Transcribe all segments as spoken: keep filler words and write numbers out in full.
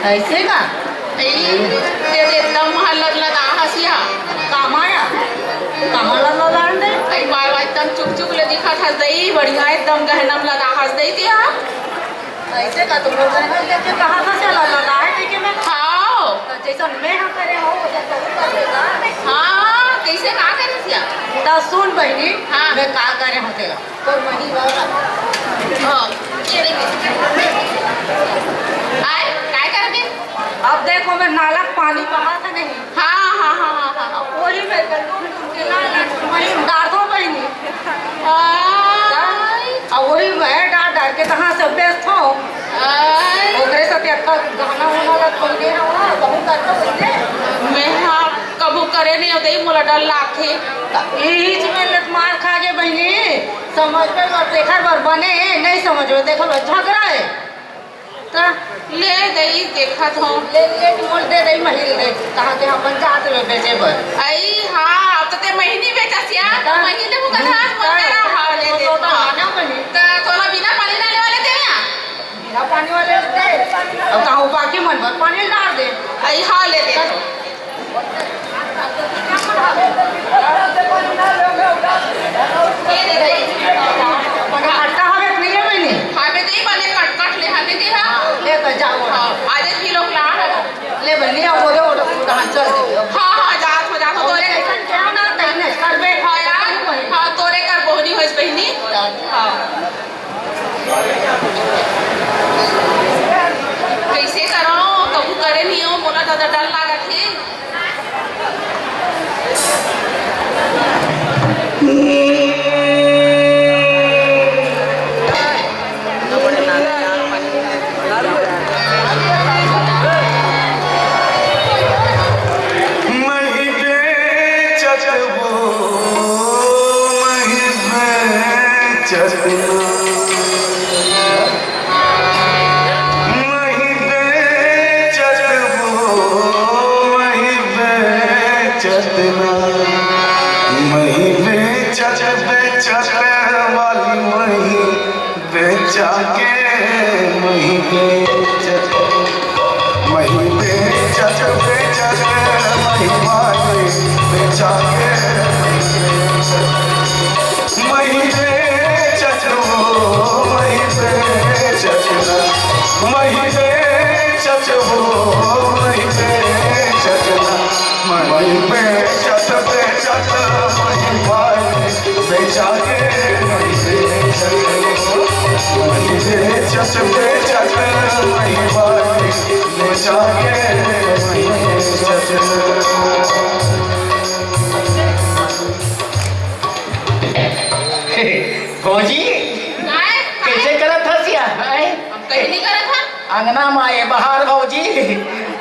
अइसे का? ए, ते तो एकदम महल लदलदा हस या। कामा या? कामा लदलदा दे? अई बार बार एकदम चुक चुक ले दिखत हस दई, बढ़िया एकदम गहनम लदा हस दई ते हा। अइसे का तुम लोग गहनम देख के कहा था से लदलदा है, ठीक है मैं? हाँ। तो जैसा मैं हाँ करे हो, वैसा तू कर देगा। हाँ, कैसे का करे सिया? तो सुन बहिनी, हाँ। मैं का करे हो तेरा। तोर मही बाबा। हाँ, ये देखिए। आय, काय करबे? अब देखो, मैं नाला के पानी बहा था नहीं। हाँ, हाँ, हाँ, हाँ, हाँ। वही मैं गंदू में तुमके ला, ला, वही उतार दो बहिनी। आय। अब वही मैं डार, डार के तहाँ से व्यस्त हो। आय। ओकरे साथे अतका गाना वाना ला कोई नहीं रहा, बहुत करता बोलते। मैं हाँ, कभू करे नहीं होते, मोला डर लागथे। त इही चीज में लत मार खा गे बहिनी। समझबे बर, तेखर बर बने हे, नहीं समझबे, तेखर बर झगड़ा हे। त ले दई, देखत हौं। ले, ले, मोल दे दई, मही ले दई, कहाँ के अपन जात में बेचे बर। अई, हाँ, अब तो ते मही नहीं बेचस या, त मही ले मुका धास, मोल तेरा हाँ, ले दे, तो हाँ। आना बहिनी। त तोला बिना पानी डाले वाले दे या? बिना पानी वाले दे। अब कहाँ वो बाकी मन बर पानी डार दे। अई, हाँ, ले दे। आटा हवे कि नहीं हवे नी? हवे दे, बने कट कट ले हवे दे, हाँ। ले तो जाओ। हाँ, आधे किलो ला हवे। ले बने, अब वो दे, वो दे, कहाँ चल दे। हाँ, हाँ, जात हो, जात हो, तोरे। ऐसा क्या ना, तैने करबे। हाँ यार, हाँ, तोरे कर बोहनी होइस बहिनी। हाँ। कइसे करंव, कभू करे नइ हंव, मोला जादा डर लागत हे। मही बेचत वो, मही बेचत ना। मही बेचत वो, मही बेचत ना। मही बेचत, बेचत वाली मही बेचा के, मही बेचत, मही बेचत, बेचत, मही मारे बेचा के, मही बेचत, मही बेचत, मही बेचत, मही बेचत, मही बेचत, मही बेचत, मही मारे बेचा के, मही बेचत, मही बेचत, बेचत, मही मारे बेचा के, मही बेचत। भौजी, काय? कइसे करत हस या? हैं? हम कहीं नहीं करत हन। अंगना म आए बहार भौजी,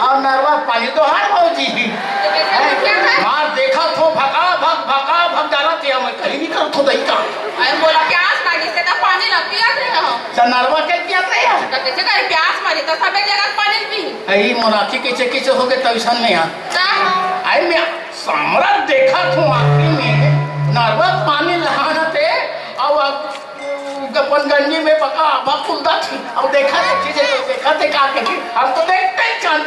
अउ नरवा पानी तोहार भौजी। तो कइसे करत हस? मार देखत हों, भका भक, भका भक डारत हे, मैं कहीं नहीं करत हों दई का। अरे मोला प्यास लागिस हे, त पानी ला पियत रहे हंव। त नरवा के पियत रहे हंव? त कइसे करे, प्यास मारी त सबे जगह पानी पी। अरे मोर आँखी कइसे कइसे हो गे तइसन में यार। का? अरे मैं सामरा देखत हों आखिरी में, नरवा पानी लहानत हे, अउ अब अपन गंजी में बका, बका कुलदा थी। अब देखा थे, चीजें तो देखा थे, का कही, हम तो देखते ही जान।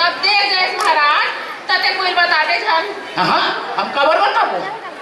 तब देख गए महाराज, तते कोई बता दे जान। हाँ, हम काबर बताबो?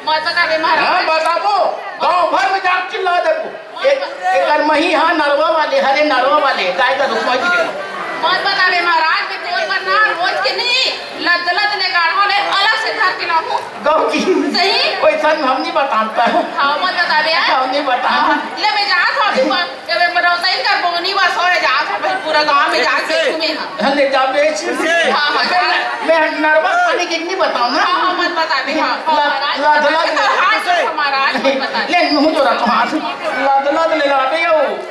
मत बताबे महाराज। हाँ, बताबो, गांव भर में जाके चिल्ला देबो। एक, एकर मही हा नरवा वाले, हरे नरवा वाले, गाय का रुकवा की देबो। मत बताबे महाराज, मैं तोर बर ना रोज के नहीं, लद लद ले गाढ़ा ले अलग से धर के लाहूं। गौ की। सही? वैसन हम नहीं बताता। हाँ, मत बताबे, हाँ? हम नहीं बताता। हाँ, ले मैं जात हूँ अभी पर, ये मैं रौतइन कर बोनी बस हो जात हूँ भाई, पूरा गांव में जाके घूमे हाँ। हाँ, ले जा बेच। हाँ, हाँ, जा। मैं नरवा खाने के नहीं बताऊँ ना। हाँ, हाँ, मत बताबे, हाँ। हाँ, लद, महाराज, लद, लद। तो हाथ जोड़, महाराज, मत बताबे। ले, मुंह जोड़ा तो हाथ। लद, लद ले लाबे वो।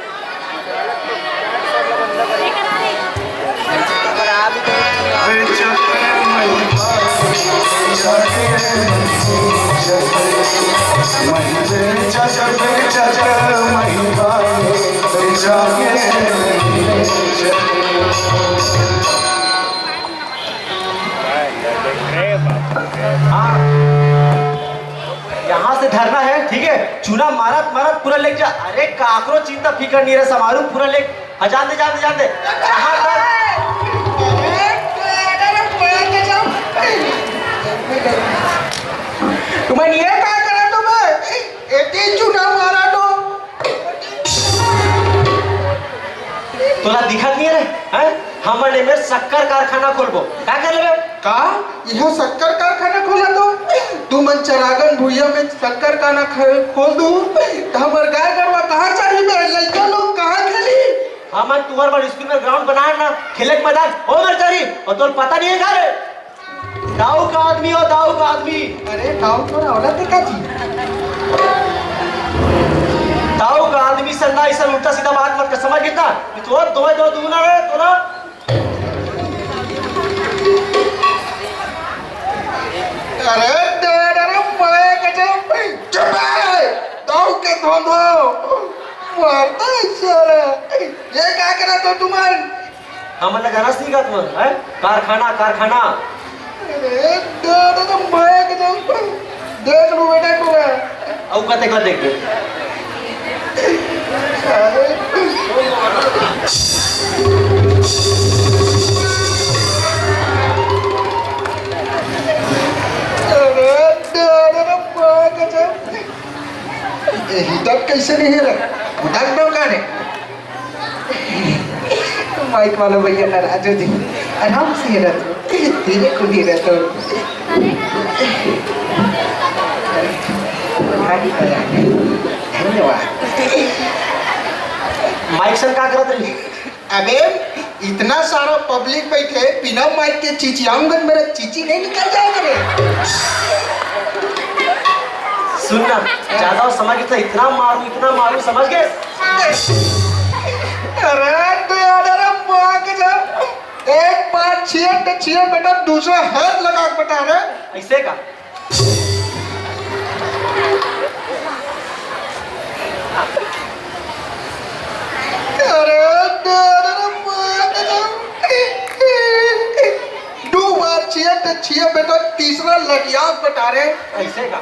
हाँ। यहाँ से धरना है, ठीक है? चूना मारत मारत पूरा लेके जा। अरे काकरो चिंता फिकर नहीं रहे, समारू पूरा ले। हाँ, जान दे, जान दे, जान दे। जहाँ तक तुमन ये का करत हो बे? एती चूना मारत हो। तोला दिखत नहीं रे, हैं? हमन एमे शक्कर कारखाना खोलबो। का कर लेबे? का? इहाँ शक्कर कारखाना खोलत हो? तुमन चरागन भुइयां में शक्कर कारखाना ख-, खोल दू, त हमर गाय गरवा कहाँ चरही बे? लइका लोग कहाँ खेली? हमन तुंहर बर स्कूल में ग्राउंड बनाए ना, खेले के मैदान, ओ मेर चरही, अउ तोला पता नहीं है का रे? दाऊ का आदमी हो, दाऊ का आदमी। अरे, दाऊ तो ना होला ते का जी? दाऊ का आदमी संदा ऐसा उल्टा सीधा बात मत कर, समझ गया ना? तो दोय दो दूना रे, तोला। अरे, डर, अरे, मैं कहते, चुप रहे, दाऊ के धोंधो, मारता है साला। ये क्या करा तो तुमन? हमन ला जानस नहीं का तुमन, हैं? कारखाना, कारखाना। अरे, दादा, तो मैं एकदम देख लूं बेटा तोला। अउ कते का देख ले। अरे। अरे, दादा, तो मैं एकदम ए, हिटत कैसे नहीं है रे? उठा दो का रे? माइक वाला भैया नाराज हो जी। आराम से रहतो, धीरे को नहीं रहतो। धन्यवाद। माइक से का करत रही? अबे, इतना सारा पब्लिक बैठे, बिना माइक के चिचियाऊंगा, मेरा चिची नहीं निकल जाएगा रे। सुन ना, ज्यादा समझ गए तो इतना मारू, इतना मारू, समझ गए? अरे, तो यार, अरे, माँ के जान, एक बार छीन तो छीन बेटा, दूसरा हाथ लगा के बता रे। ऐसे का? अरे, अरे, अरे, दो बार छीन तो छीन बेटा, तीसरा लटिया बता रे। ऐसे का?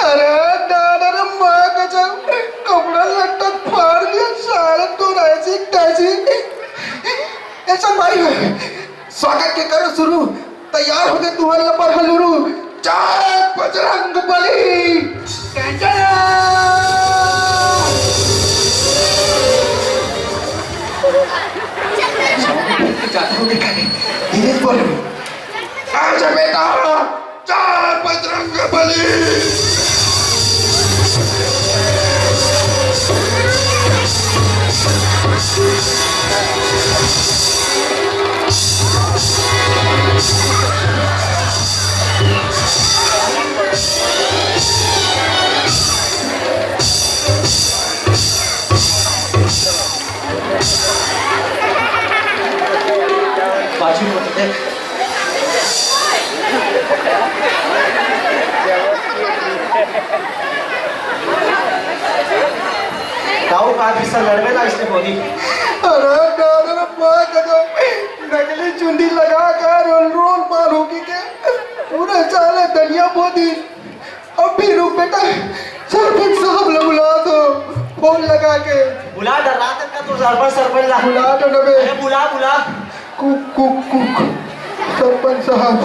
अरे दादा रे, माँ कसम, कपड़ा लत्ता फाड़ दिया सारे, तो ऐसी तैसी। ऐसा भाई, स्वागत के करो शुरू, तैयार हो गए तुहर लपर हलुरू। जय बजरंग बली। जय जय। धीरे बोलो। अच्छा बेटा, जय बजरंग बली। बाजू में देख। ताऊ का भी सर लड़वे ना इसने बोली। अरे, अरे, अरे, माँ कसम, नकली चुंदी लगा कर रोल, रोल मार होगी के पूरे साले धनिया बोदी। अभी रुक बेटा, सरपंच साहब ला बुला दो, फोन लगा के। बुला दो, रात का तो सरपंच, सरपंच ला। बुला दो ना बे। अरे बुला, बुला। Cook, cook, cook. सरपंच साहब।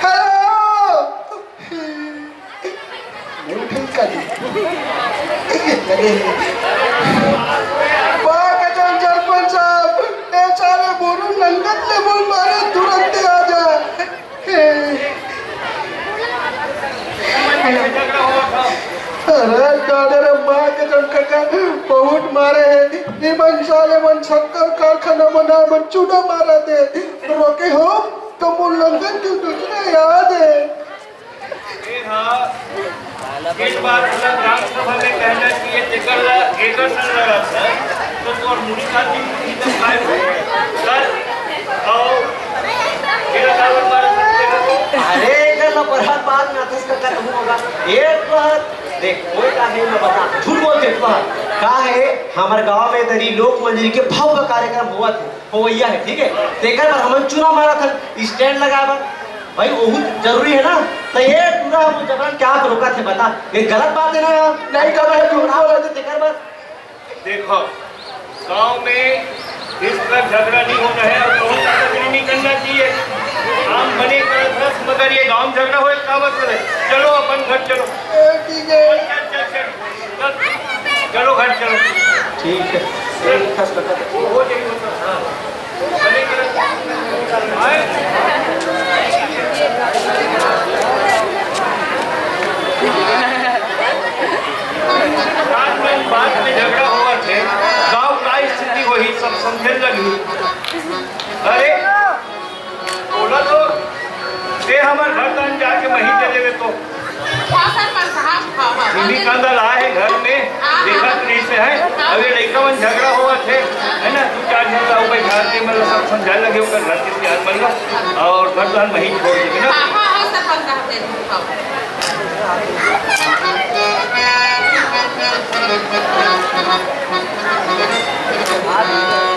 हेलो। नहीं उठाई का जी। अरे। वाह, कसम सरपंच साहब। ए साले बोलू नंगत ले बोल मारे, तुरंत आ जा। अरे, गाड़े रे, माँ के जन कका बहुत मारे हे। इमन साले मन शक्कर कारखाना बना, मन चूना मारा दे। रोके हो, तो मुल्लंगन के दूसरे याद है। ए हाँ, एक बार पूरा ग्राम सभा में कहना चाहिए, जेकर ला, जेकर संग लड़त है, तो तोर मुड़ी काट के मुड़ी तक खाए हो। सर, आओ, मेरा कावर मारे सकते हो। अरे, एकर ला परहत बात ना थस का करहूँ होगा। एक बार, देख, कोई का नहीं मैं बता, झूठ बोल दे, एक बार। का है, हमर गांव में इधर ही लोक मंजरी के भव्य कार्यक्रम हुआ थे, होवैया है, ठीक है? तेकर बर हमन चूना मारा था, स्टैंड लगा बर। भाई, ओहू जरूरी हे ना। त ये टूरा ह जबरन क्या रोकत हे, बता? ये गलत बात हे ना यार। नहीं, का भाई, झूठ बोलत हे, तेकर बर। देखो, गांव में इस तरह झगड़ा नहीं होना है और बहुत ज्यादा नहीं करना चाहिए। काम बने करत हस, मगर ये गांव में झगड़ा होए, का मतलब है? चलो अपन घर चलो। ए, ठीक है। चल, चल, चल, चल। चलो घर चलो। ठीक है। वो हो जाएगी, हाँ। बाद में, बाद में झगड़ा होवत हे, गांव का स्थिति वही सब समझे लगही। अरे, बोला तो, ते हमर घर तन जाके मही दे देवे तो। हाँ, सरपंच साहब, हाँ, हाँ, हाँ। इन्हीं का अंदर आए हैं घर में, हाँ, हाँ, देखा हाँ। तो नहीं से है। हाँ। अबे लइका मन झगड़ा होवत हे, है ना? दू चार झन ला बैठा के मतलब सब समझाए लगे, ओकर घर के सियान मन ला, और घर तन मही छोड़ देवे ना। हाँ, हाँ, हाँ, सरपंच साहब, दे दो, हाँ।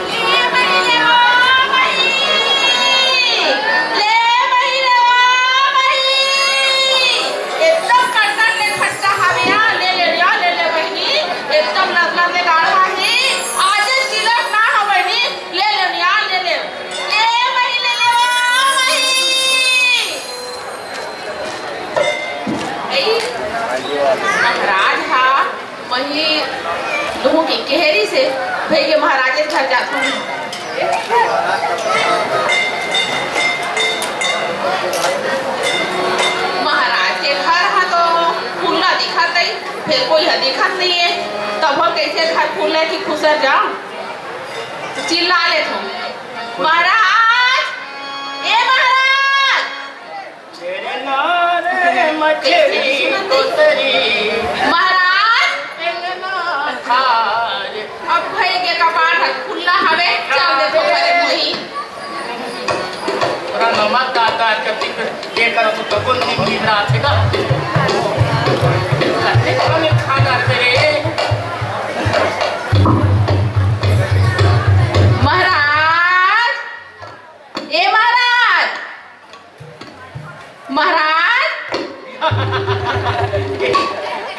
ले बहिनी, ले बहिनी, ले बहिनी। एकदम कड़कड़ ले खट्टा हवे या, ले ले या, ले ले बहिनी। एकदम लदलद ले गाढ़ा हे। आज तिलक ना हो बहिनी, ले ले या, ले ले। ले बहिनी, ले ले ओ बहिनी। ए, महाराज हा मही लुहूं के केहे रिहिसे, भई के महाराज के घर जाथंव। महाराज के घर हा तो खुल्ला दिखत हे, फेर कोई हा दिखत नइ हे, तब हम कइसे घर खुल्ला कि खुसर जांव? चिल्ला लेथंव, महाराज, ए महाराज, तेरे नारे मछली कोतरी। महाराज! तेरे ना खार। अब भई के कपाट ह खुल्ला हवे, चल देथंव घरे मोही। तोरा नमक दाता के दिख के कर तो तको नींद नींद रात है का? कते तोरा में खा जाते रे। महाराज! ए महाराज! महाराज!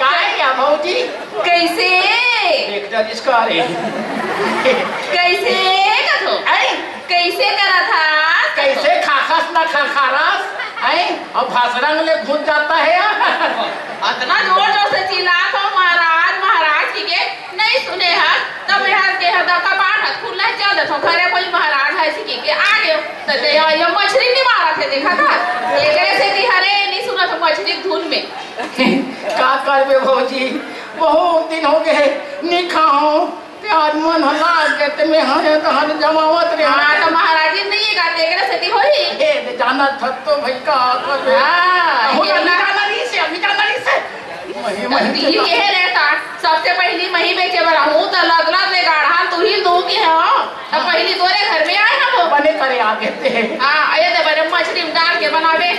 काय या भौजी? कइसे? देख जा जिसका रे। कइसे कथो? अरे! कइसे करत हस? कइसे खाखस ना खरखारस? हैं? अब भाषण ले घुस जाता है यार। अतना जोर जोर से चिल्लात हो महाराज, महाराज कहिके, नइ सुने हस, त मेहर के ह कपाट ह खुल्ला हे, चल देथंव घरे, कोई महाराज हे सिकी के आ गेव, त ते ह ये मछरी निमारत हे, देखत हस, एकरे सेती हरे नइ सुनत हो मछरी के धुन में। का करबे भौजी, बहुत दिन हो गे, नइ खाहूं, प्याज मन ह लाग गे, ते मेहर तहन जमावत रेहेंव। हाँ, त महाराज जी नइ हे गा, एकरे सेती होही। ए, जानत हस तो भई का करबे। हाँ, अभी ये जाना रहिसे, अभी जाना रहिसे। मही, मही तुही केहे रे ता, सबसे पहिली मही बेचे बर आहूं, त लदलद ले गाढ़ा तुही दू के हो, त पहिली तोरे घर में आए हंव। बने करे आगे ते। हाँ, अये ते बने मछरी में डाल के बनाबे।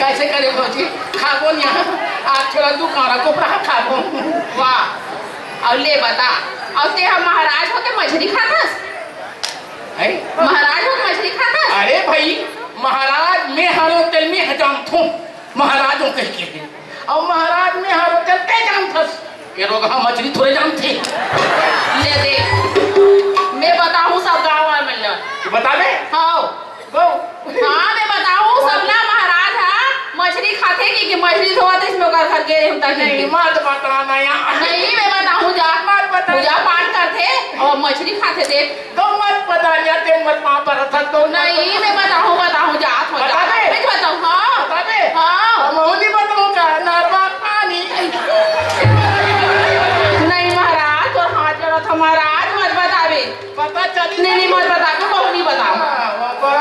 कइसे करे भौजी? खाबो नहीं, आज थोड़ा दू कांड़ा कोपरा खाबो। वाह, अउ ले बता, अउ ते ह महाराज होके मछरी खाथस? हैं? महाराज होके मछरी खाथस? अरे भई, महाराज मैं हरंव तेला मैं जानथंव। महाराज हो कहिके हे। अउ महाराज मैं हरंव तेला ते जानथस। के रोगहा मछरी थोरे जानथे। ले दे। मैं बताहूं सब गांव वाला मन ला। तू बताबे? हां। गो। हां, मैं बताहूं सबला महाराज हा मछरी खाथे कि, कि मछरी धोवत हे, इसमें ओकर घर गे रेहेंव तहीं। नहीं, मत बता ना यार। नहीं, मैं बताहूं जा। मत बता। पूजा पाठ करथे अउ मछरी खाथे, देख। तो मत पता नहीं, ते मत पाँव परत हस तो। नहीं, मैं बताहूं, बताहूं, जात हंव, बता जात दे। हंव, मैं बताहूं, हां। बता दे। हां। हमहूं नहीं बताहूं का, नरवा पानी। नहीं महाराज, तोर हाथ जोड़त हंव महाराज, मत बताबे। पता चली नहीं, नहीं, मत बताबे, कहूं नहीं बताहूं। हां, बाबा,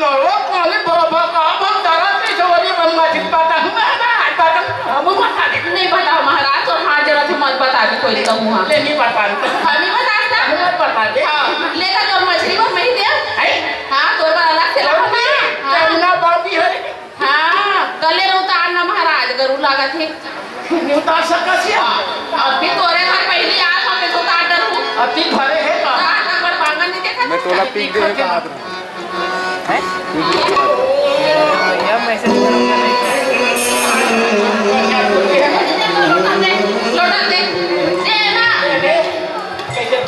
नरवा पानी, बाबा, का भक्तारा से जोरी बन मत बताहूं, महाराज, बताहूं, हम बता दे। नहीं बताहूं महाराज, तोर हाथ जोड़त हंव, मत बताबे, कोई कहूं हां। ले, नहीं बता। हम ही बता। मत बता दे। हां, ले त तोर मछरी बर मही दे। हैं? हां, तोर बर अलग से रखना। हां। जमुना बाबी हरे। हां, कले रहो त आना महाराज, गरू लागत हे। नहीं उतार सकस या। हां, अभी तोरे घर पहिली आत हंव, मैं तो उतार डरहूं। अति भरे हे का? हां, नंबर मांगन नहीं देखा मैं था। तोला पीक दे कहा था। हैं? भैया, मैसेज करूंगा नहीं। लोटा दे। दे ना। कैसे?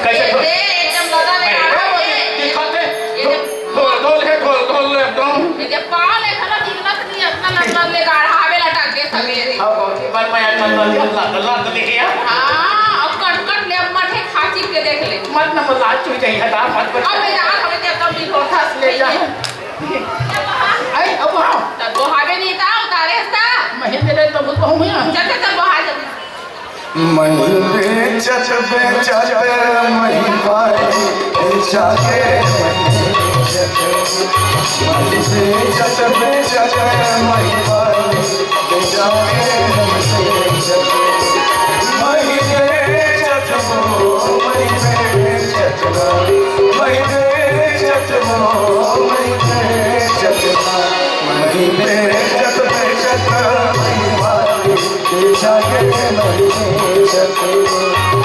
कैसे? दे, एकदम लोटा दे। अरे, दिखाते। ये ढोल, ढोल है, ढोल, ढोल, ढोल। ये पाँव ले खड़ा दिखना तो नहीं, अपना लंबा ले गाढ़ा हवे लटा के सवेरे। हाँ, बहुत ही बार मैं आज लंबा ले लंबा, लंबा ले गया। हाँ, अब कट कट ले, अब मठे खा चीख के देख ले। मत ना, मत लाज चुई जाई, हटा, मत, मत। अब मैं जा, हमें जब तब भी होता ले जा। आई, अब आओ। तब वो हावे नहीं था, उतारे था। महीने ले तो बहुत बहु में। चल, चल, चल, वो हावे। मही बेचत बेचत मही भारी बेचा गे, मही बेचत, मही बेचत बेचत मही भारी बेचा गे, मही बेचत, मही बेचत, मही बेचत, मही बेचत,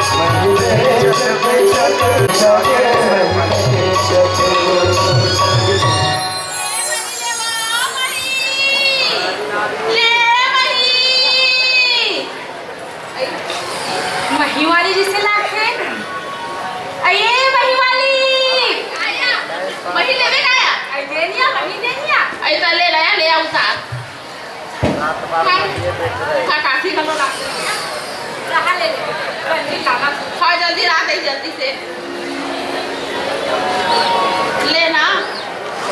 मही बेचत, मही बेचत, बेचत मही भारी मही वाली जिसे लाथे। अये मही वाली। मही लेवे का या? अये देनिया, मही देनिया। अये त ले लाया, ले आऊ साथ। हाँ, काशी घलो ला। रहा ले ले। बंदी लावा। हाँ, जल्दी ला दे, जल्दी से। ले ना।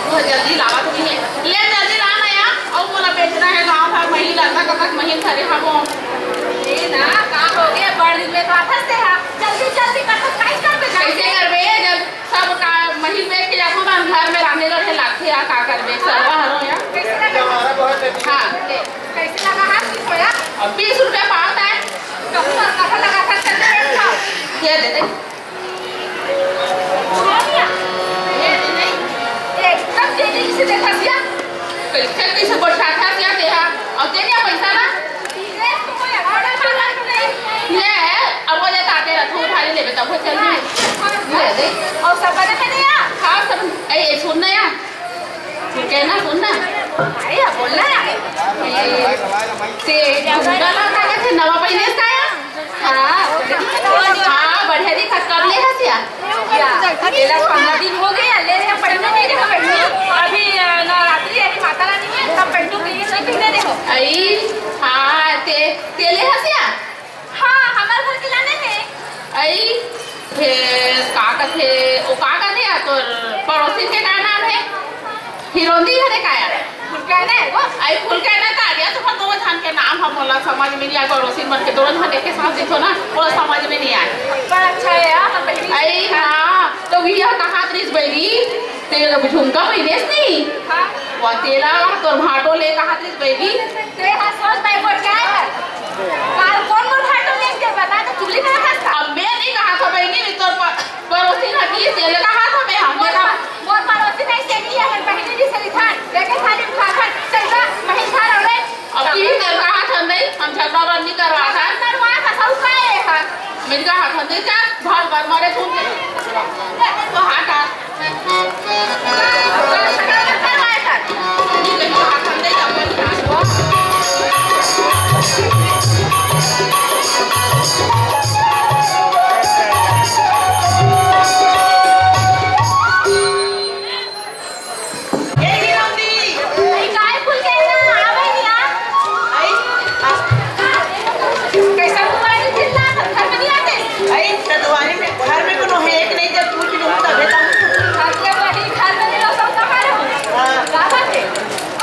बहुत जल्दी लावा तो नहीं है। ले जल्दी ला ना यार। अउ मोला बेचना है गाँव भर मही लता कतक मही धरे हवो। ले ना, का हो गे? बड़ दिन में तो आथस ते हा। जल्दी, जल्दी कतक काई कर दे। कैसे करबे जब सब का महीन बेच के जाथन, त घर में रांधे गढ़े लागथे, या का करबे, सरवा हरो या। कैसे लगा? हाँ, ले। कैसे लगा हाथ की खोया? अब बीस रुपया पावत है। कहूँ और कथा लगा था, चल दे, एक खाओ। दे दे, दे। छोड़िया। ये दे नहीं। एकदम दे दे, इसे देखा सिया। कैसे, कैसे बैठा था सिया, दे हा। और दे दिया पैसा ना। ले, अब वो लेता आते रहा, थोड़ा भारी लेबे, तब वो चल दे। ले दे। और सब बने थे नहीं यार? हाँ, सब, ए, ए, सुन ना यार। सुन के ना, सुन ना। अरे, अब बोल ना यार। ए, ते झुमका ला का थे, नवा पहिने का यार? हाँ। हाँ, बढ़िया दिखा, कब ले हस यार? या, तेला पंद्रह दिन हो गया, ले रहे, पहनू नहीं देखो, पहनू। अभी, अ, नवरात्रि है, अभी माता रानी है, तब पहनू के लिए नहीं पहने देखो। आई, हाँ, ते, ते ले हस या? हाँ, हमार घर के लाने हैं। आई, हे, का कथे, ओ का कथे या तोर पड़ोसी के का नाम है? हिरोंदी हरे काया? फुलकैना है वो? आई फुलकैना का आ गया, तुम्हार दोनों झन के नाम हम बोला समझ में नहीं आए, पड़ोसी मन के दोनों झन एक के साथ दिखो ना, वो समझ में नहीं आए। पर अच्छा है यार, हम बहनी आई हाँ, तो भी यह कहा त्रिस बैगी, तेरे को झुमका पहिनेस नहीं? हाँ। वो तेला तोर भाटो ले कहा त्रिस बैगी। ते हाँ सोच भाई वो क्या है? काल कौन मोर भाटो लेके बता तो चुगली करत हस का? अब मैं नहीं कहा था बहनी, मैं तोर पर पड़ोसी ना की तेरे कहा था मैं, हमने कहा। मोर पड़ोसी नहीं से नहीं है, बहनी जी से लिखा, लेके खाली खा खा, चल जा, महीन खा रहा रे। अब की तेरे कहा था नहीं, हम झगड़ा बंद नहीं करवा था। करवा था, सब का है, हाँ। मेरी कहा था नहीं, चल, भाग, भाग, मारे छूट के। तो हाथ, हाथ। ए हीरोंदी। आई, काय फूल के ना, आवे नहीं आ। आई, आ। कैसा तुम्हारे चिल्ला, घर में नहीं आते? आई, सदवारी में, घर में कोनो है कि नहीं, जब पूछ लूँ, तबे तो। घर के वही, घर में नहीं रहो, सब कहाँ रहो? हाँ। कहाँ थे?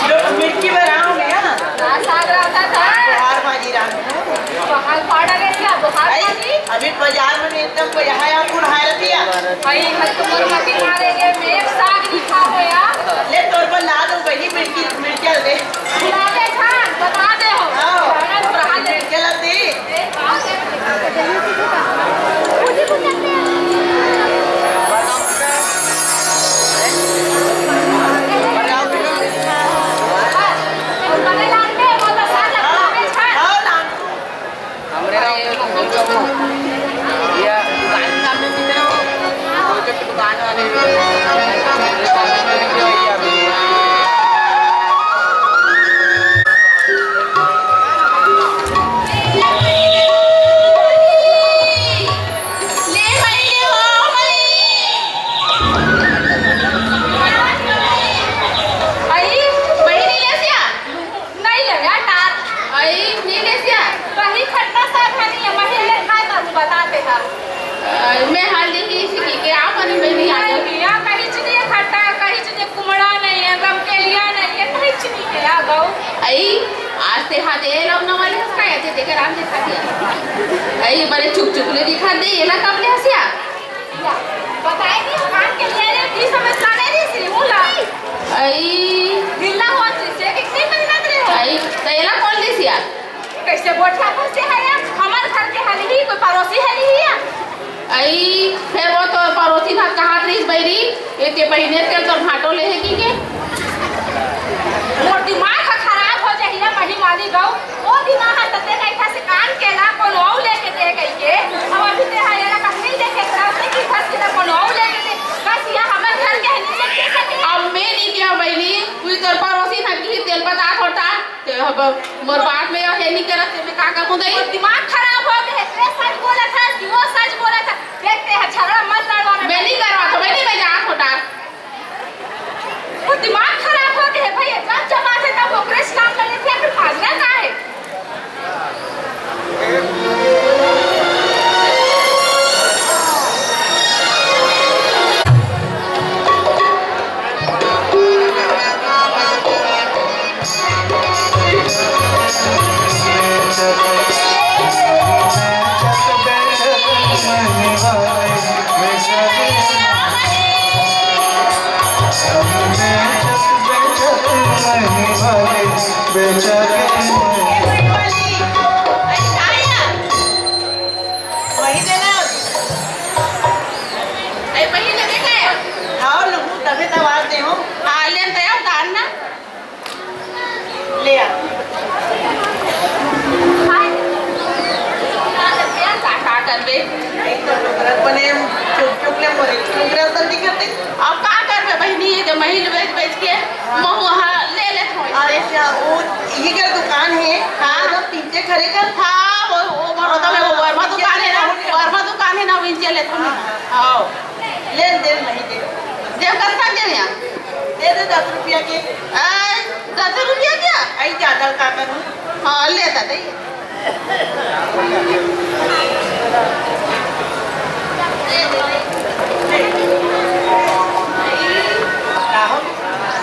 जो मिर्ची बनाओ ना। हाँ, साग रहता था। बुहार भाजी रांधू। बुहार फाड़ा गया, बुहार आई, भाजी। अभी बाजार में एकदम कोई यहाँ, यहाँ कौन हाय रहती है? भाई, मैं तो मोर मती मारेंगे, मैं एक साग नहीं खाओ यार। ले, तोर पर ला दो बहनी, मिर्ची, मिर्चा दे। ला दे खान, बता दे हो। हाँ। खाना तो रहा दे। मिर्चा ला दे। हमरे गांव में बहुत कम हो। ये दुकान के सामने भी थे, वो जो दुकान वाले भी थे। देखा दे, लव नवा ले हस का, एते देखे राम देखा दिया। अई, बड़े चुक चुक ले दिखा दे, एला कब ले हस या? बताए नहीं, कान के लिए रे, बीस में साले रे, श्री मुला। अई। दिल्ला हो, से कितनी मेहनत रे हो। अई, त एला कौन दिस या? कैसे बोल रहा फंसे है या? हमार घर के हली ही, कोई पड़ोसी हली ही या? अई, फेर वो तो पड़ोसी ना कहात रहिस बइरी, एते पहिने तेल तोर भांटो ले हे की के? मोर दिमाग ह खराब हो जाही या मही वाली गऊ। ओ दिन ह तते कहिथा से कान केला कोनो अउ लेके दे कहिके। अब अभी ते हा एला कहीं देखे, तब से की घर के कोनो अउ लेके दे। बस या हमर घर के हनी से के सके। अब मैं नहीं किया बइरी, कोई तोर पड़ोसी ना की तेल बता थोटा। ते अब मोर बात में हे नहीं करत, ते मैं का करूं दई? मोर दिमाग खराब हो गए, ते सच बोलत हस कि वो सच बोलत हस? देखते हैं, झगड़ा मत लड़वा। मैं नहीं करवा, तो मैं नहीं, मैं जा खोटा। वो दिमाग खराब हो गए भाई, इतना जमा से तब ओकरे से काम कर लेते हैं, फिर भागना का है? वही देना। अरे, वही लेबे का है? हाँ, लूँ, तबे तो आवाज दे हूँ। हाँ, ले, तो यार, उतार ना। ले आ। का, का करबे? एक तो डोकरा बने, चुप चुप ले मोरे, डोकरा तो दिखते। अब का करबे बहिनी, ये जो महिल बेच बेच के महू हा ले लेत होइस। अरे क्या, वो ये क्या दुकान है? हाँ। वो तो पीछे खड़े कर। हाँ, वो, वो बड़ौदा में वो वर्मा दुकान है ना, वर्मा दुकान है ना, वहीं से लेत हूँ। हाँ। हाँ। ले, दे, नहीं दे। देव कत्ता दे यहाँ? दे दे दस रुपया के। आय, दस रुपया क्या? आई ज्यादा का करूँ? हाँ, ले दे, दे।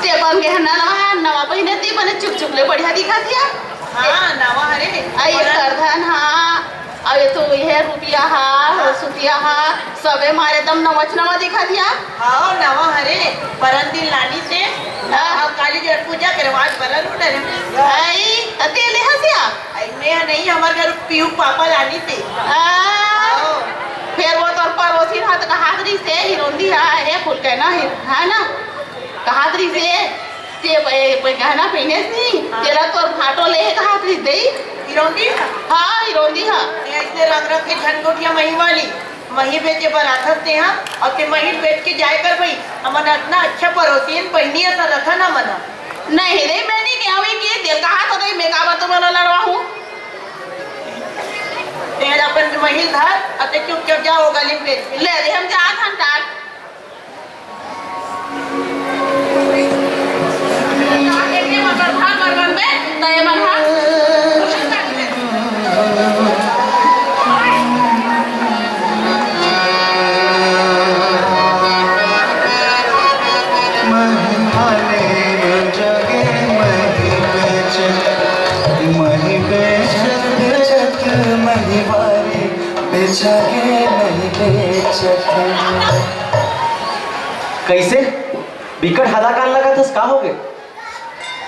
ते बन गहना नवा, नवा पहिने ती बने चुप चुप ले बढ़िया दिखत या। हाँ, नवा हरे। आई करधन, हाँ। अउ ये तो ये रुपया हा, सुतिया हा, सबे मारे दम नवच नवा दिखत या। हाँ, नवा हरे। परन दिन लानी ते, हाँ। अब काली जब पूजा करे, आज परन उठे। आई, त ते ले हस या? आई, मैं नहीं, हमारे घर पीहू पापा लानी ते। आ, हाँ। फेर वो तोर पड़ोसी हा त कहात रहिस हे, हिरोंदी हा, हे फूल के ना, हे, है ना? कहात रहिस हे, ते प-, प-, गहना पहिनेस नहीं, हाँ। तेला तोर भांटो ले हे कहात रहिस दई। हिरोंदी हा? हाँ, हिरोंदी हा। ये ऐसे रंग रंग के झन गोठिया मही वाली। मही बेचे बर आथस तेहा, अउ ते मही बेच के जाए कर भाई, हमन अतना अच्छा पड़ोसियन बहिनी असन रथन हमन ह। नहीं रे, मैं नहीं कहूँ कि तेल कहा तो नहीं, मैं काबर तुमन ला लड़वाहूँ? तेल अपन मही धर, अउ ते चुपचाप जा, ओ गली में बेच के। ले रे, हम जात हन टाट। मही वाले जगे मही बेचत, मही बेचत, बेचत, मही वाले बेचगे मही बेचत। कैसे? बिकट हलाकान लगत हस, का हो गे?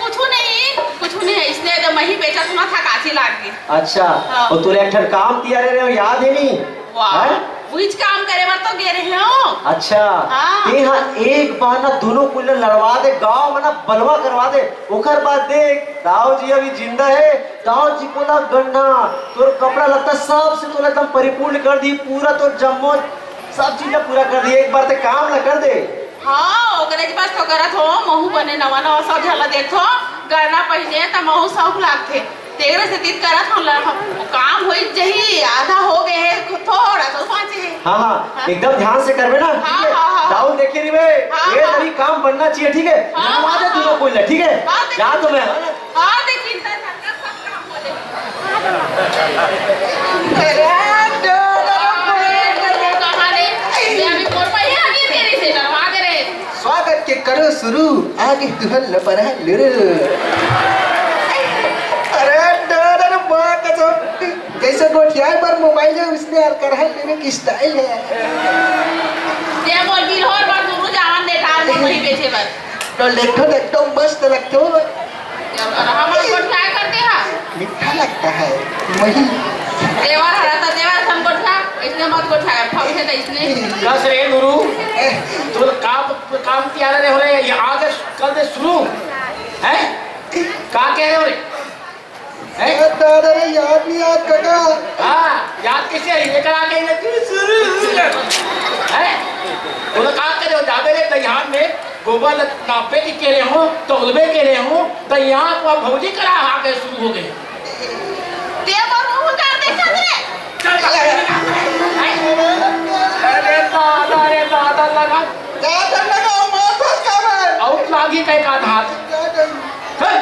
कुछु नहीं, कुछु नहीं, इसने तो मही बेचत सुना था, काची लाग गई। अच्छा, हाँ। अउ तोला एक ठन काम दिया रहे, याद हे नहीं? वाह, हैं? उहिच काम करे बर तो गे रहे हो। अच्छा, हाँ। ते हा एक बार ना दोनों कुल लड़वा दे, गांव में ना बलवा करवा दे, ओकर बाद देख, दाऊ जी अभी जिंदा हे, दाऊ जी बोला गन्ना, तोर कपड़ा लत्ता सब से तोला एकदम परिपूर्ण कर दी, पूरा तोर जम्मो सब चीज ला पूरा कर दी, एक बार ते काम ला कर दे। हाँ, ओकरे ज बस तो करत हो, महू बने नवा नवा सब झला देखो, गहना पहिने त महू शौक लागथे। तेरे से तीत करत हो ला, काम होई जही, आधा हो गए हे, थोड़ा तो बाँचे हे। हाँ, हाँ, हाँ। एकदम ध्यान से करबे ना, हाँ, ठीक है? हाँ, हाँ, हाँ। दाऊ देखे रहिबे, हाँ, ये हाँ। तरी काम बनना चाहिए, ठीक है? हाँ, नवा दे हाँ, दोनों हाँ। कोई ला, ठीक है? हाँ, जा तो मैं। हाँ, देखिए, इतना झटका सब काम हो जाए। कहाँ ले? ये अभी मोर पहिया आगे तेरी से डरवा दे रहे। स्वागत के करो शुरू, आगे तुहल लपरा लुरु। अरे जइसे गोठियाए बर मोबाइल हे, उसने हर करहल लेने की स्टाइल हे। ते मोर बिरहोर बर दुनू जावन दे, तार मोर वही बेचे बर। तो देखो, एकदम मस्त लगते हो। और हमर गोठियाए करते हा। मीठा लगता है, वही। देवर हरा तो देवर हम गोठिया, इसने मत गोठिया, फौजे तो इसने। कस रे गुरु, ए। तू काम, काम किया रे हो रे, ये आगे कल से शुरू, हैं? का कह रहे हो रे? हैं? ए, दादा रे, याद नहीं याद काका। हाँ, याद कैसे है? लेकर आ गई ना तू शुरू। हैं? वो तो काम करे हो, जाबे रे दहियान में गोबर ल-, नापे के कह रहे हो, तौलबे कह रहे हो, तो यहाँ को अब भौजी करा आ गए, शुरू हो गए। ते बरू का देखत रे। चल, चल। अरे दादा रे दादा, लगा। दादा लगा, मार फंस का मैं। आउट लागी कह का हाथ। दादा। चल।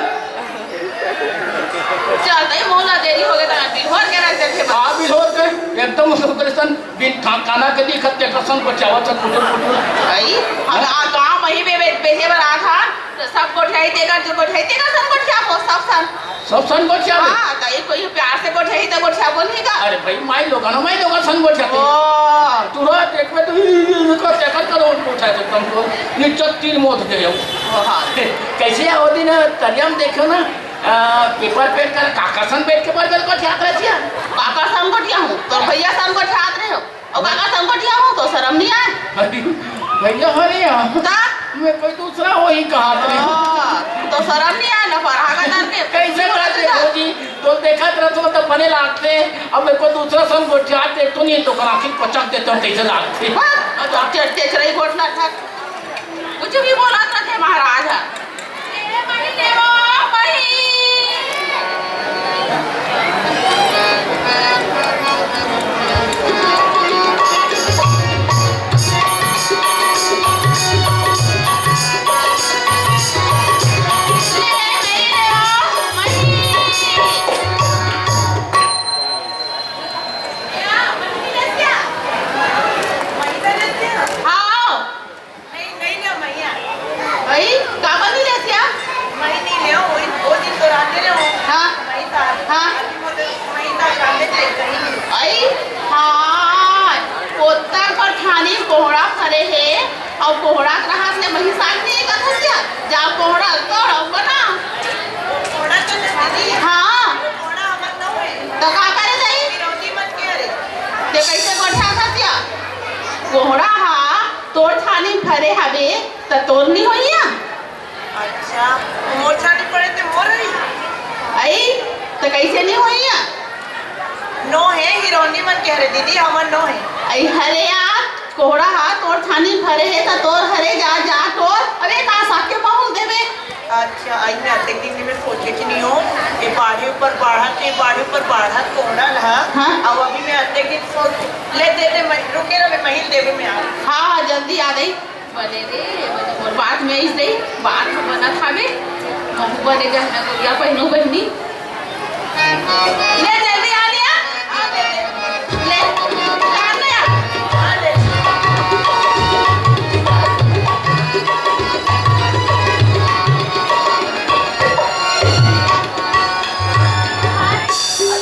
चल, तई मोला देरी हो गया, तो मैं बिल्होर के रख देते बस। हाँ, बिल्होर के, एकदम उसको परेशान, बिन ठा-, काना के दिखत ते कसम को चावल से कुटुर कुटुर। भाई, हम आ गाँव में ही बे-, बे-, बेचे बर आ था, तो सब गोठियाई तेकर, जो गोठियाई तेकर, सब गोठिया को, सब सन। सब सन गोठिया में? हाँ, तो ये कोई प्यार से गोठियाई तो गोठिया बोल नहीं का? अरे भाई, माई लोगन, माई लोगन सन गोठिया थे। ओ। तुरंत एक में तो इनको तेकर करो, उनको उठा दे, तुमको नीचे तीन मौत दे जाओ। ओ हाँ। कैसे है वो दिन तरिया में देखो ना, आ, पेपर पेट कर काका सन बैठ के बर्गर को ख्यात रहती है। काका सन गोठिया हूँ, तो भैया सन गोठियात रहे हो। और काका सन गोठिया हूँ, तो शर्म नहीं आए? अरे, भैया, अरे यार। ता? मैं कोई दूसरा हो ही कहा था। हाँ, तो शर्म नहीं आए ना, पर आगा जान के कैसे बात है, भौजी? तो देखत रहत हो तो बने लागते। अब मेरे को दूसरा सन गोठिया दे तो नहीं, तो आखिर पचक देता हूँ, कैसे लागते? हाँ, तो टे-, टेचरई घोटना था। कुछ भी बोलत रहिथे महाराज ह। ए माई देवा, माई। हाँ। नहीं, नहीं ले, मैं ही आ। भाई, काबर नहीं लेसिया? मैं नहीं ले, वो, वो दिन तो राते ले वो। हाँ। मैं था। हाँ। अभी वो तो, मैं था, सामने से कहीं नहीं। आई, हाँ, पोता कर थानी कोहड़ा फरे हे, और कोहड़ा के रहत ले मही साग नहीं कथा सिया। जा कोहड़ा तोड़ और बना। कोहड़ा तो नहीं दीदी। हाँ। कोहड़ा हमर न होए। तो का करे जाई? फिरौती मत के अरे। ते कैसे गोठा था सिया? कोहड़ा हा तोर छानी फरे हवे, त तोर नी होइया? अच्छा, मोर छानी फरे ते मोर हई? अई, त कइसे नी होइया? नो हे, हिरोनी मन के हरे दीदी, हमर नो हे। अई, हरे यार, कोहड़ा हा तोर छानी फरे हे, त तोर हरे जा, जा तोर। अबे, का साग के माहौल देबे? अच्छा, आई मैं अतेक दिन में सोचे कि नहीं हो, ये बाढ़े ऊपर बाढ़ा के, बाढ़े ऊपर बाढ़ा कोहड़ा ला। हाँ। अब अभी मैं अतेक दिन सोच, ले दे दे, मैं रुके रहे, मैं महिल देवे में आ। हाँ, हाँ, जल्दी आ गई। बने रे, बने मोर बात में इस दे, बात तो बनत हावे। महू बने गहना गुड़िया पहनू बहनी। ले जल्दी आ लिया। आ ले, ले। ले, उतार ले। आ ले।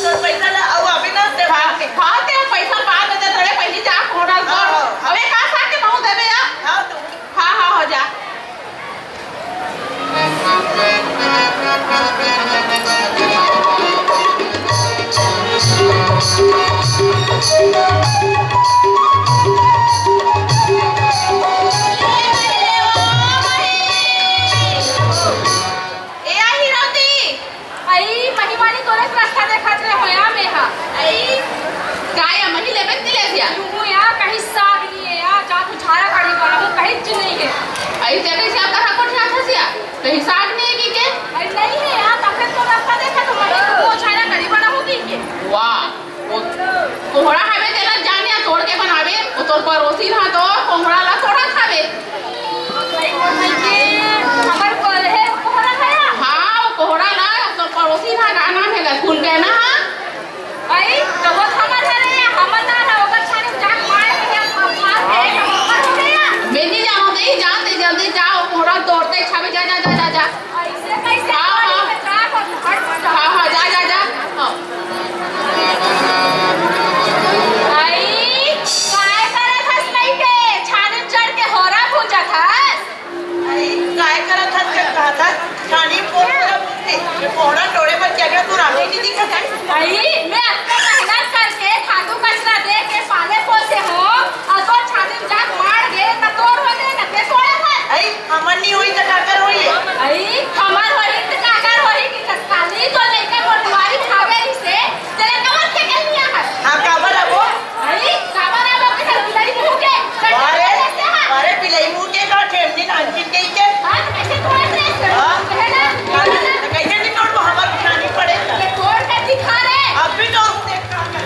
तोर पैसा ला, अउ अभी ना से हाँ, हाँ, ते पैसा बाद में देत रहे, पहली जा कोहड़ा हाँ, कर। हाँ। अबे का साथ के महू देबे यार? हाँ, तू। हाँ, हाँ, हो जा। ए, आ हीरोती। अई, महिवानी तोरे से रास्ता देखत रहे हो या में हा। अई, का या मही लेबे के ले सिया? तू या कहीं साग नहीं है या, जा तू झाड़ा गाड़ी वाला हो, कहीं च नहीं है। अई, ते कहीं से आता हा कोठिया था सिया? कहीं साग नहीं है की के? अई, नहीं है या, तब फिर तो रास्ता देखा तो मही तू झाड़ा गाड़ी वाला हो की के? वाह। वो कोहड़ा हवे तेला जाने तोड़ के बनावे, वो तोर पड़ोसी हा तो कोहड़ा ला तोड़ा खावे। भाई, वो नहीं के, हमर को हे कोहड़ा खाया? हाँ, वो कोहड़ा ला, तोर पड़ोसी हा, का नाम है, फूल के ना, हाँ? भाई, तो वो हमर हरे, हमर ना ना, ओकर छाने जान मारे के, हम खा के, हम ऊपर हो गया। मैं नहीं जाऊँ, नहीं जाते, जल्दी जाओ, कोहड़ा तोड़ते खावे, जा, जा, जा, जा, जा। अई, मैं अतका मेहनत करके खातू कचरा दे के पाले पोसे हो, अउ तोर छानी म जाके माड़ गे, त तोर हो गे, त ते तोड़े हस। अई, हमर नी होई त काकर होई? अई, हमर होई त काकर होई कि कस काली तो लइका मोर दुवारी खावे रिसे, तेला कबर के के निया हस। हाँ, काबर आबो? अई, काबर आबो के साथ बिलाई मुंह के, अरे, अरे, बिलाई मुंह के का ठेमनी नानकिन कही के? हाँ, त कइसे तोड़त रहिस? हाँ? कहे ना, कहे ना। त कइसे नहीं तोड़बो? हमर बिछानी पड़े त। ये तोड़ के दिखा रे। अभी तो देख का कर।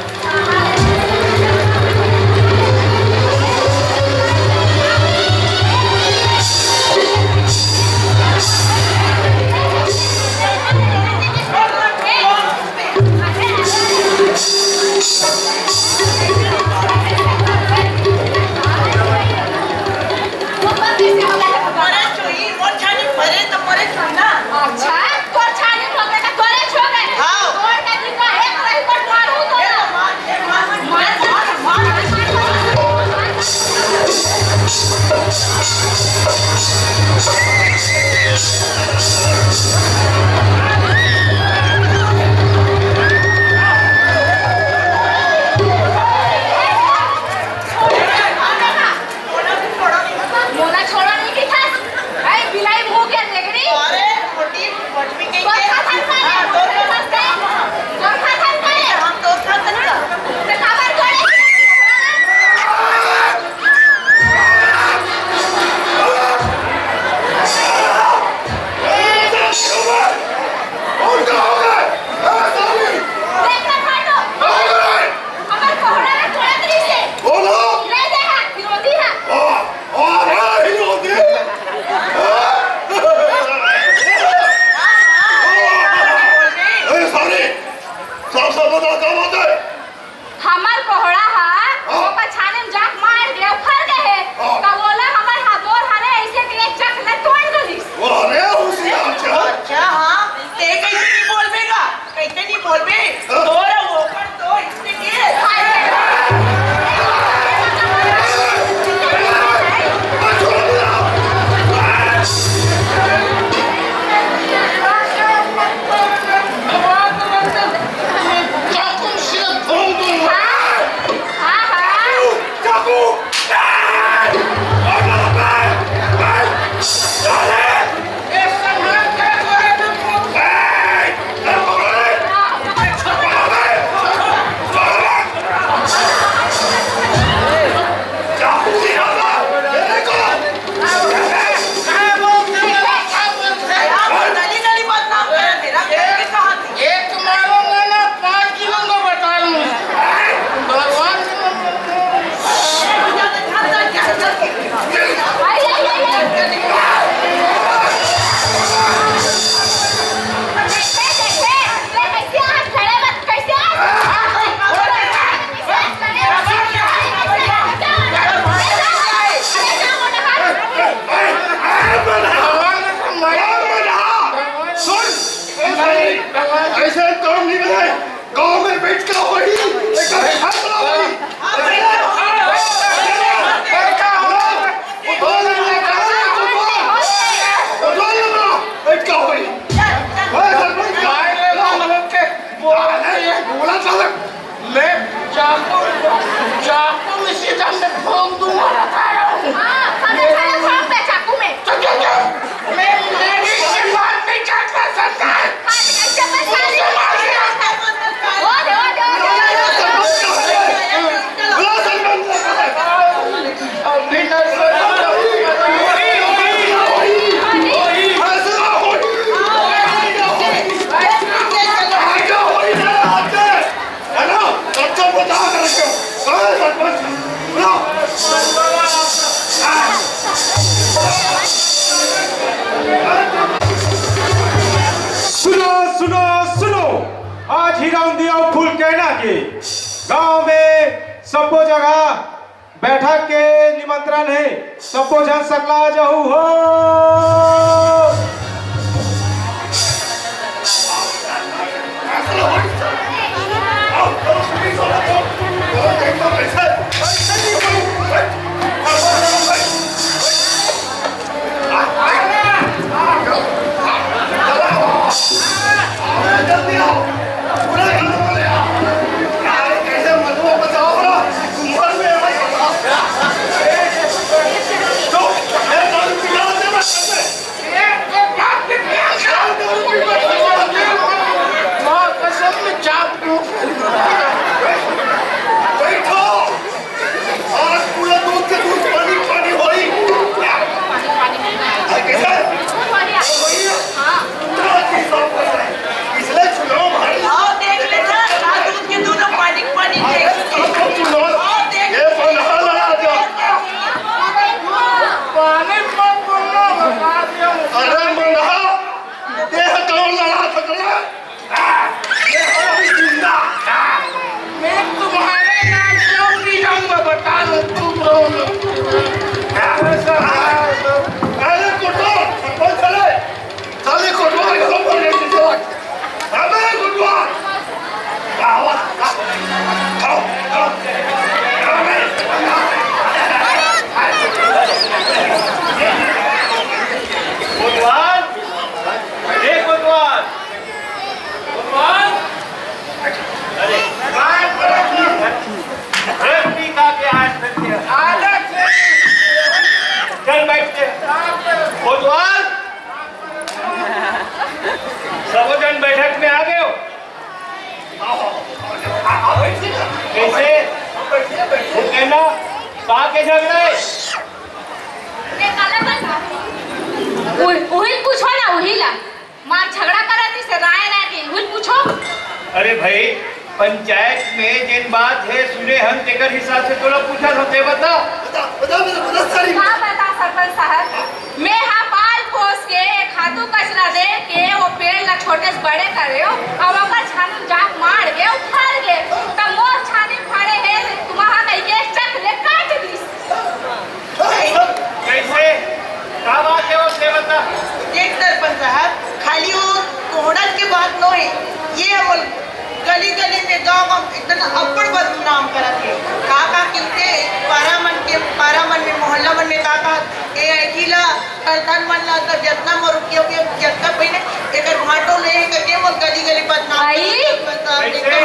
मरे चोई, मोर छानी मरे त मरे चोई ना। अच्छा, तोर छानी हो गे त तोरे छो गे। हाँ। तोर का दिखा एक रही पर मारू तो ना। मार, मार, मार, मार। मोला छोड़ा नहीं दिखा। ए, बिलाई मुंह के नेगरी। अरे, मोटी, मोटी कहीं के। तोर खाथन का रे? हाँ, तोर खाथन का रे? तोर खाथन का रे? हम तोर खाथन का। ते काबर तोड़े? और क्या हो गया? ए, साली! देख ना फाटो। क्या हो गया? हमर कोहड़ा ला तोड़त रहिसे। बोलो। ले दे हा, हिरोदी हा। आ, आ, आ, हिरोदी। ए, साली, साफ साफ बता, का बात है? हमर कोहड़ा हा, हाँ। ओकर छानी म जाके मार दे, फर गे हे। हाँ। त ओला हमर हाथोर हा रे, अइसे के एक चक ले तोड़ डरिस। अरे, होशियार चल। अच्छा, हाँ, ते कइसे नहीं बोलबे गा? कइसे नहीं बोलबे? तोर ओकर तो इसके लिए। चाकू से भून दूंगा। हाँ, हाँ। चाकू! एक मारूंगा ना, पाँच किलो का बता रहा हूँ। भगवान सुन, ऐसे काम नहीं बने। गांव में बैठ के होई, एक फैसला होई। बैठ के होई। ओए, सरपंच, बोला था। मैं चाकू, चाकू इसी दम से भोंक दूंगा, बता रहा हूँ। हाँ, खड़े, खड़े भोंक दे चाकू में। चुप, चुप, चुप। मैं, मैं इससे बात नहीं करता, सरदार। हाँ, तो कैसे मैं मुझसे मार दिया। ओ दे, ओ दे, ओ दे, ओ दे। अभी ना, सरदार। है ना? सबको बता कर रखे हो। कहाँ है सरपंच? बुलाओ। सुनो, सुनो, सुनो। आज हीरा उंदिया फूल कहना के गांव में सबको जगह बैठक के निमंत्रण हे, सबो झन सकला जहू हो। मैं तुम्हारे नाम क्यों पी जाऊंगा, बता दो तुम लोग। अरे कोटवार, सरपंच साले, साले कोटवार को बोल रहे हैं, अबे कोटवार। कोटवार, ए कोटवार, कोटवार। अरे, रश्मि का के आज तक है। चल बैठ के। कोटवार, सबो जन बैठक में आ गए हो? कैसे? वो कहना, का के झगड़ा है? उही, उही पूछो ना, उही ला। मार झगड़ा करत ही से राय राय के, उही पूछो। अरे भाई, पंचायत में जेन बात है सुने हम, तेकर हिसाब से तोला पूछा था, ते बता। बता, बता, बता, बता सारी। का बता सरपंच साहब, मैं हा पाल पोस के खातू कचरा दे के वो पेड़ ला छोटे से बड़े करे हो, अब ओकर छानी जाके मार के उखाड़ के, तब मोर छानी फाड़े है, तुम्हारा मैं ये चक ले काट दीस। कैसे? का बात है वो, ते बता। देख सरपंच साहब, खाली वो कोहड़त के बात नो है, ये हमर गली गली में, गांव गांव में इतना अब्बड़ बदनाम करत है। का का किनते पारा मन के, पारा मन में, मोहल्ला मन में का का, ए अइठी ला, धन मन ला, सब जतना मोर रुपया उपिया, जतना पहिने, एकर भाटो ले करके मोर गली गली बदनाम आई? करत है। कैसे?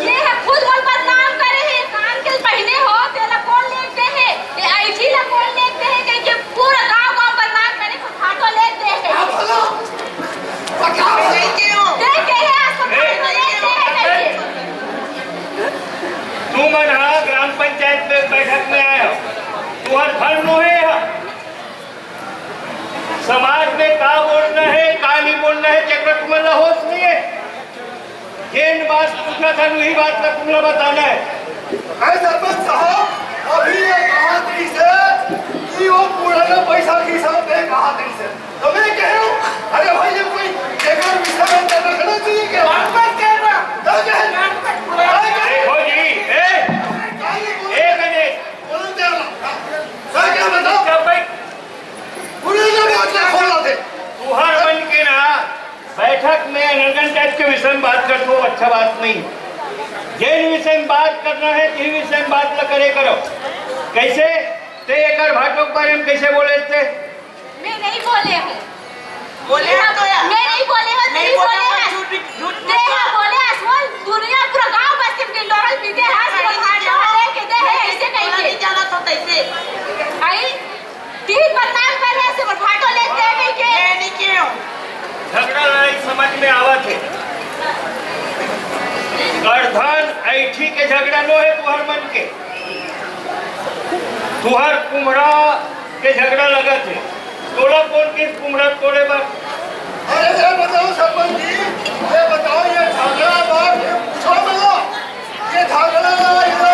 ये है खुद मोर बदनाम करे है, कान के पहिने हो, तेला कौन लेते है? ये अइठी ला कौन लेते है? कह के पूरा गांव गांव बदनाम करे, भाटो लेते है। आप बोलो। पकड़ो। नहीं के हो। देते है, आज तो भाटो लेते है, कह के। तुमन हा ग्राम पंचायत में बैठक में आए हो, तुम्हार घर नो है हा। समाज में का बोलना है, का नहीं बोलना है, जेकर तुमन ला होश नहीं है। जेन बात पूछा था, वही बात का तुमला बताना है। अरे सरपंच साहब, अभी ये कहा थी से कि वो पुराना पैसा के हिसाब में कहा थी से। तो मैं कह रहा हूँ, अरे भाई, ये कोई जेकर विषय में अंदर रखना चाहिए क्या? बात मत कर रहा। क्या कहे? बात मत बोला। क्या कहे? देखो जी, ए, क्या ये बोल-, एक मिनट। बोल दे रहा। क्या, क्या बताओ? जब भाई पूरे ना बात ना खोला थे। तुहर मन के ना बैठक में अनर्गन टाइप के विषय में बात करत हो, अच्छा बात नहीं। जेन विषय में बात करना है, तेही विषय में बात ल करे करो। कैसे? ते एकर भाटो के बारे में कैसे बोले थे? मैं नहीं बोले हूँ। बोले हैं तो यार। मैं नहीं बोले हूँ, नहीं नहीं बोले बोले हूँ। हैं। झूठ, झूठ ते मत बोल। बोले, असमोल दुनिया पूरा गांव बस्ती में लोरल पीते हैं, नहीं, असमोल नहीं, भाटो नहीं। लेके दे है, नहीं, ऐसे नहीं बोला के। नहीं जाना तो कैसे? आई? तीन बदनाम कर रहे से भाटो लेते हैं नहीं के? मैं नहीं किए हूँ। झगड़ा लड़ाई समझ में आवत है। करधन अइठी के झगड़ा नो है तुहर मन के, तुहर कुम्हरा के झगड़ा लगत है। तोला कौन के कुम्हरा तोड़े बर? अरे ये बताओ सरपंच जी, ये बताओ ये झगड़ा बात ये पूछो ना। ये झगड़ा, ये,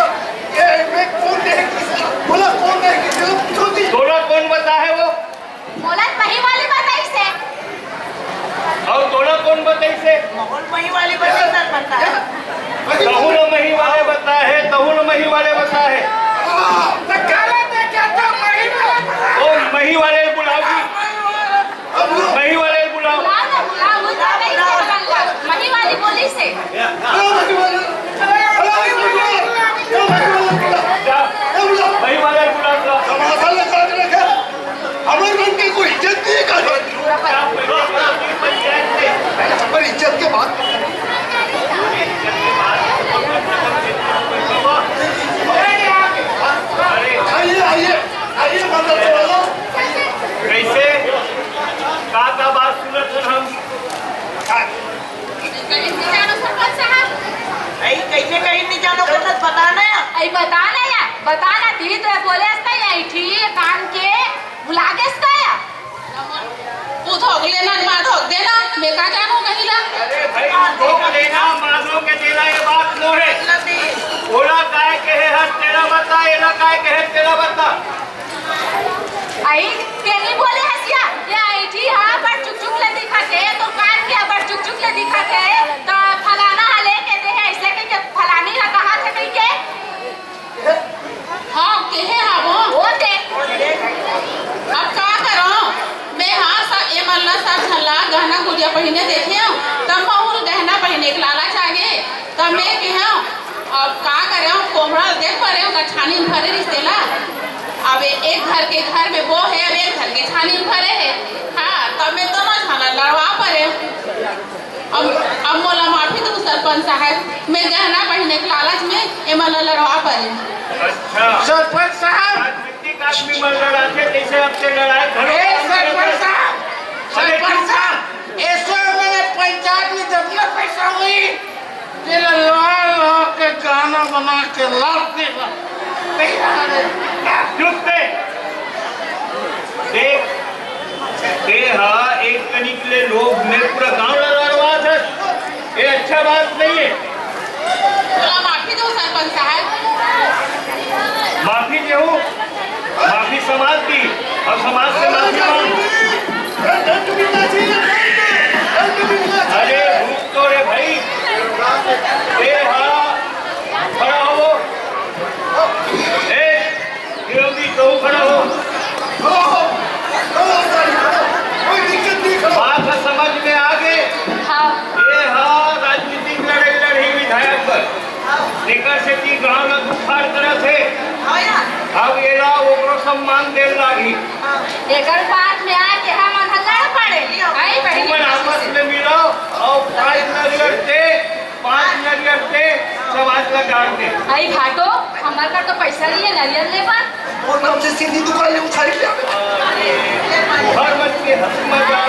ये में कौन देखे किसी, बोला कौन देखे किसी, पूछो जी। तोला कौन बताहे वो? मोला मही वाले बताइस हे। अउ तोला कौन बताइस हे? मोला मही वाले बताइस हे, सर, बता। तहू ल मही वाले बताहे, तहू ल मही वाले बताहे। हाँ, तो कह रहे थे क्या तो मही वाले बताए? ओ, मही वाले बुलाओ जी। मही वाले बुलाओ। बुलाओ ना, बुलाओ, बुलाओ, बुलाओ। मही वाली बोली से। जा। मही वाले बुलाओ, बुलाओ। तमाशा लगा के रखे। हमर मन के कोई इज्जत नहीं है, का बात? पर इज्जत के बात। आइए, आइए, आइए, मदद करो। कैसे? का, का बात सुनत हन हम? कहीं नहीं जानो सरपंच साहब। अई, कैसे कहीं नहीं जानो? बता ना या। अई, बता ना या। बता ना, दीदी तो बोले हस ना, या इठी कान के बुला देस का या। तू धोक लेना, माँ धोक देना, मैं का जानू कहीं ला। अरे भाई, धोक लेना, मानो के देना, ये बात नो है। ओला काय कहे हस, तेला बता, एला काय कहे, तेला बता। अई, तेनी बोले हस या, ये अइठी हा बड़ चुक चुक ले दिखत हे, तो कान के बड़ चुक चुक ले हे, त फलाना ह लेके दे हे, अइसे कहिके फलानी ह कहाथे कहिके। हाँ, केहे हा वो? वो दे। अब का करों? मैं हाँ सा, ए मन ला सब झन ला गहना गुरिया पहिने देखेंव, तब महूँ ल गहना पहिने के लालच आगे, तब मैं केहेंव, अब का करेंव, कोमड़ा ल देख परेंव, ओकर छानी म भरे रिहिस तेला। अब ए-, एक घर के घर में वो हे, अब एक घर के छानी म भरे हे। हाँ, तब मैं दोनों झन ला लड़वा परेंव। अब, अब मोला माफी दू सरपंच साहब, मैं गहना पहिने के लालच में एमन ला लड़वा परेंव। अच्छा। सरपंच साहब। राजनीतिक आदमी मन लड़ाथे, तइसे आपसे लड़ाई घलो ए, करना सरपंच चाहते। साहब, अरे, सरपंच चुप साहब, कर। ऐसे मैंने पंचायत में जितना पैसा हुई, तेला ला ला के गाना बना के लाते ला। चुप बे। देख, तेहा एक कनिक ले लोभ में पूरा गांव ला लड़वात हस। ये अच्छा बात नहीं है। थोड़ा माफी दो सरपंच साहब। माफी देहूं, माफी समाज की, और समाज से माफी मांग। अरे रुक तो रे भाई, ए हा, खड़ा हो। ए, विरोधी तो खड़ा हो। खड़ा हो, खड़ा हो सारे, खड़ा हो। कोई दिक्कत नहीं, खड़ा हो। बात ह समझ में आ गे। हाँ। ए हा राजनीतिक लड़ाई लड़ही विधायक बर। एकर सेती गांव ल दुखार करत हे। हाँ यार। अब एला ओकरो सम्मान देल लागही। हाँ। एकर बात में आके हमन ह लड़ पड़े। आई बहिनी तुमन आपस में मिलो और पांच नरियर दे, पांच नरियर दे, समाज ला गाड़ दे। आई भाटो, हमर कर तो पैसा नहीं है नरियर ले बर। और कम से सीधी दुकान ले उखाड़ ले। घर मत के हंसी मजाक।